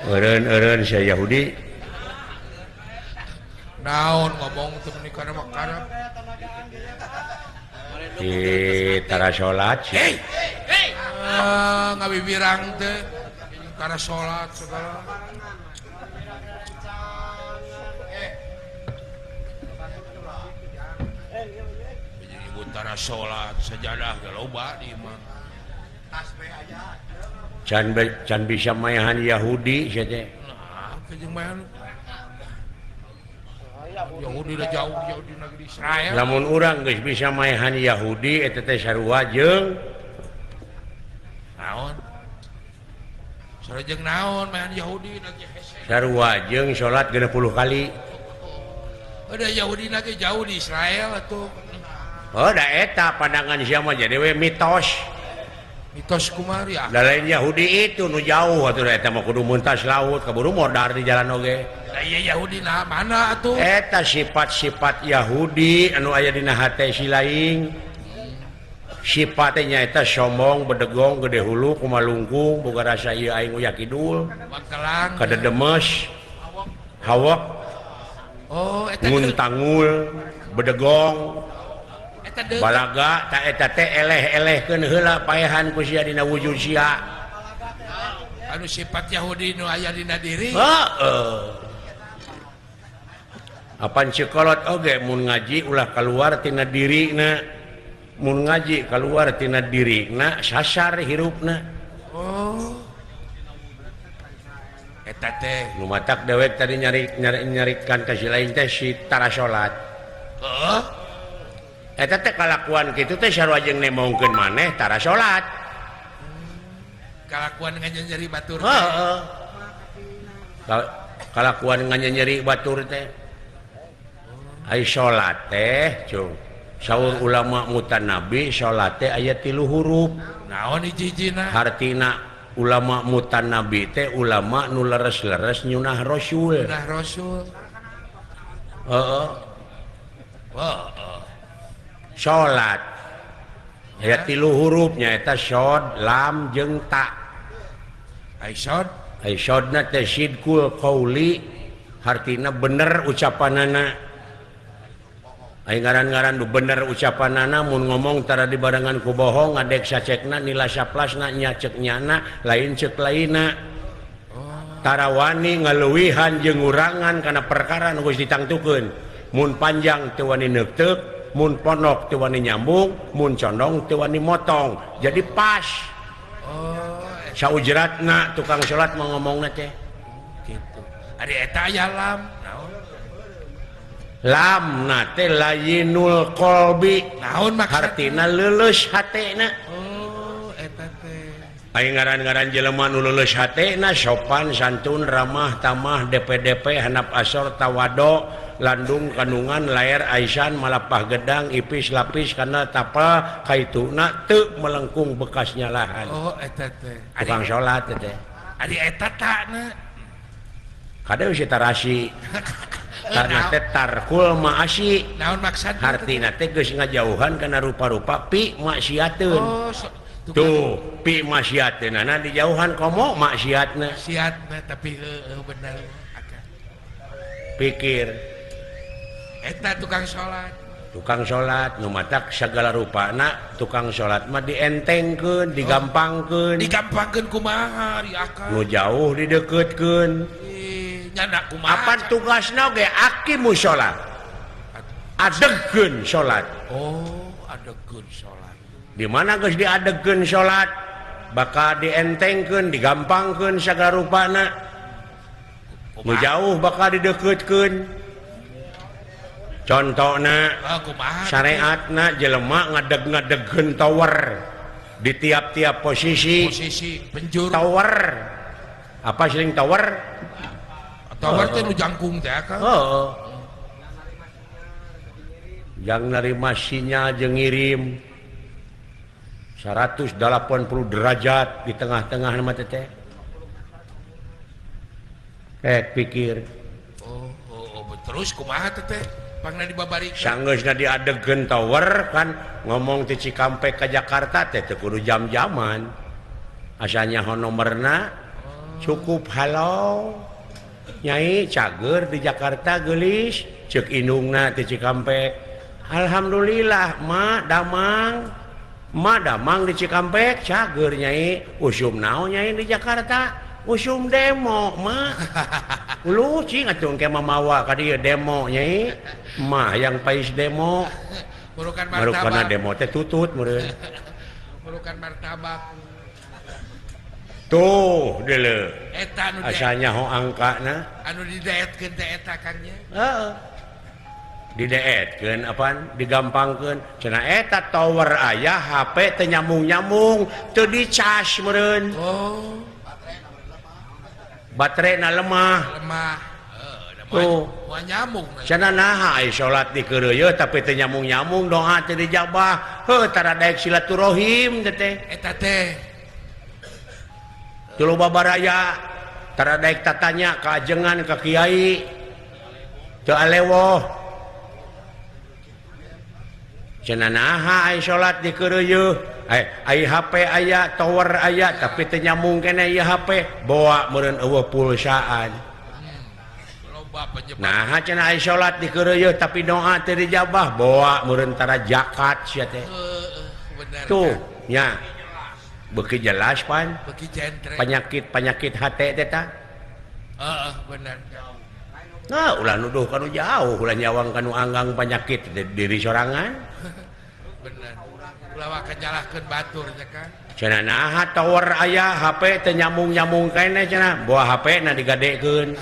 Eureun-eureun sia Yahudi. Naon ngomong teu meuni kana mah karep. Di tara salat. Hei. Hei. Ngabibirang teh tara salat segala. Tara salat sajadah ge loba di imah. Can bisa mayahan Yahudi sia teh. Nah, jeung mayahan Yahudi udah jauh-jauh di negeri Israel. Lamun urang geus bisa mayahan Yahudi eta teh sarua jeung naon? Sarua jeung naon mayahan Yahudi lagi hese. Sarua jeung salat 60 kali. Udah Yahudi lagi jauh di Israel atuh. Oh, da eta pandangan sia mah jadi we mitos. Mitos kumaha ya? Da lain Yahudi itu nu jauh atuh eta mah kudu muntas laut kaburu modar di jalan oge. Da ieu Yahudi na mana atuh? Eta sifat-sifat Yahudi anu aya dina hate si laing. Sifatnya nyaeta sombong, bedegong, gede hulu, kumalungkung, boga rasa ieu aing uya kidul, Bangkelang, kadedemes, hawak, oh, eta nguntangul, bedegong. Balaga tak eta teh eleh-elehkeun heula paehan ku sia dina wujud sia. Anu sifat Yahudi nu aya dina diri. Heeh. Apan cekolot oge mun ngaji ulah kaluar tina dirina. Mun ngaji kaluar tina dirina sasar hirupna. Oh. Eta teh nu matak dewek tadi nyari-nyarikan ka si lain teh si tara salat. Heeh. Eta teh kalakuan kitu teh sarua jeung nemongkeun maneh tara salat. Kalakuan nganyeri batur. Heeh. Kalakuan nganyeri batur teh. Ai salat teh cung. Saur ulama mutanabi salat teh aya 3 huruf. Naon hiji-hijina? Hartina ulama mutanabi teh ulama nu leres-leres nyunah rasul. Nyunah rasul. Heeh. Heeh. Salat aya 3 huruf nyaeta shod, lam jeung ta. Ai shod? Ai shodna teh sidqul qauli, hartina bener ucapanana. Ai ngaran-ngaran nu bener ucapanana mun ngomong tara dibarengan ku bohong, ngadek sacekna nila saplasna nya ceuk nyana lain ceuk lainna. Tara wani ngaleuwihan jeung ngurangan kana perkara nu geus ditangtukeun. Mun panjang teu wani neukteuk, mun ponok teu wani nyambung, mun condong teu wani motong. Jadi pas. Oh, saujratna tukang salat mah ngomongna teh. Gitu. Ari eta aya lam. Naon? Lamna teh layinul qalbi. Naon maksudna? Hartina leuleus hatena. Oh, eta teh. Ai ngaran-ngaran jelema nu leuleus hatena sopan, santun, ramah, tamah, DPDP, hanap asor, tawado, landung kandungan layar aisan malapah gedang ipis lapis karena tapal kaituna teu melengkung bekasnya lahan. Oh eta teh tukang salat teh. Ari eta takna kadang si tarasi karena teh tarkul maasi. Naon maksudna? Hartina teh geus ngajauhan kana rupa-rupa pi maksiateun. Oh, tuh pi maksiateunana dijauhan komo maksiatna. Maksiatna tapi heueuh bener. Pikir eta tukang salat. Tukang salat nu matak sagala rupana tukang salat mah dientengkeun, digampangkeun. Oh, digampangkeun kumaha ari akang? Nu jauh dideukeutkeun. Nyana kumaha? Apan tugasna ge aqimu salat. Adegkeun salat. Oh, adegkeun salat. Di mana geus diadegkeun salat bakal dientengkeun, digampangkeun sagala rupana. Nu jauh bakal dideukeutkeun. Contohna syariatna jelema ngadeg-ngadegkeun tower di tiap-tiap posisi. Posisi penjuru. Tower. Apa sing tower? Tower teh nu jangkung teh kan. Heeh. Yang nerima sinyal jeung ngirim 180 derajat di tengah-tengah mah teh. Pikir. Oh, oh, oh, terus kumaha teh? Pangna dibabarikeun. Sanggeusna diadegkeun tower kan ngomong ti Cikampek ka Jakarta teh teu kudu jam-jaman. Asa nyaho nomerna cukup halo Nyai cager di Jakarta gelis cek indungna ti Cikampek. Alhamdulillah ma damang ma damang di Cikampek cager Nyai usum naon Nyai di Jakarta usum demo ma lu cing atuh engke mamawa ka dieu demo Nyai mah yang pais demo Burukan marukana martabak. Demo teh tutut meureun. Burukan martabak. Tuh deuleu. Eta anu asa nyaho angkana. Anu didaetkeun teh eta Kang nya. Heeh. Dideetkeun apaan digampangkeun cenah eta tower aya HP teu nyambung-nyambung teu dicas meureun. Oh. Baterena lemah. Lemah. Heuh, Tuh. moal nyambung. Cenah naha ai salat dikeureuyeut tapi teu nyambung-nyambung doa teu dijabah heuh tara daek silaturahim teh teh. Eta teh. Teu loba baraya tara daek tatanya ka ajengan ka kiai teu alewoh cenah naha ai salat dikeureuyeut ai HP aya tower aya tapi teu nyambung keneh ieu HP boa meureun eueuh pulsaan. Loba penyebab. Nah cenah ai salat dikeureuyeut tapi doa teu dijabah boa meureun tara zakat sia teh. Heeh, bener. Tuh Kang. Nya beuki jelas pan. Beuki jentre. Penyakit-penyakit hate teh tah. Heeh, bener. Nah ulah nuduh kanu jauh ulah nyawang kanu anggang penyakit diri sorangan. Bener. Ulah waka nyalahkeun batur nya Kang. Cenah naha tower aya HP teu nyambung-nyambung keneh cenah boa HP na digadekeun.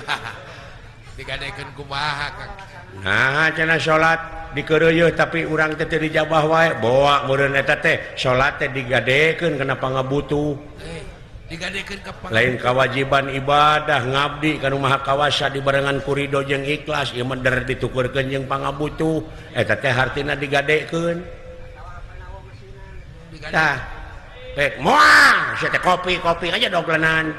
Digadekeun kumaha Kang? Nah cenah salat dikeureuyeut tapi urang teh teu dijabah wae boa meureun eta teh salat teh digadekeun kana pangabutuh. Digadekeun ka pangabutuh. Lain kewajiban ibadah ngabdi kanu Maha Kawasa dibarengan ku ridho jeung ikhlas ieu mah der ditukurkeun jeung pangabutuh eta teh hartina digadekeun. Tah rek moal sia teh kopi-kopi aja doglenan.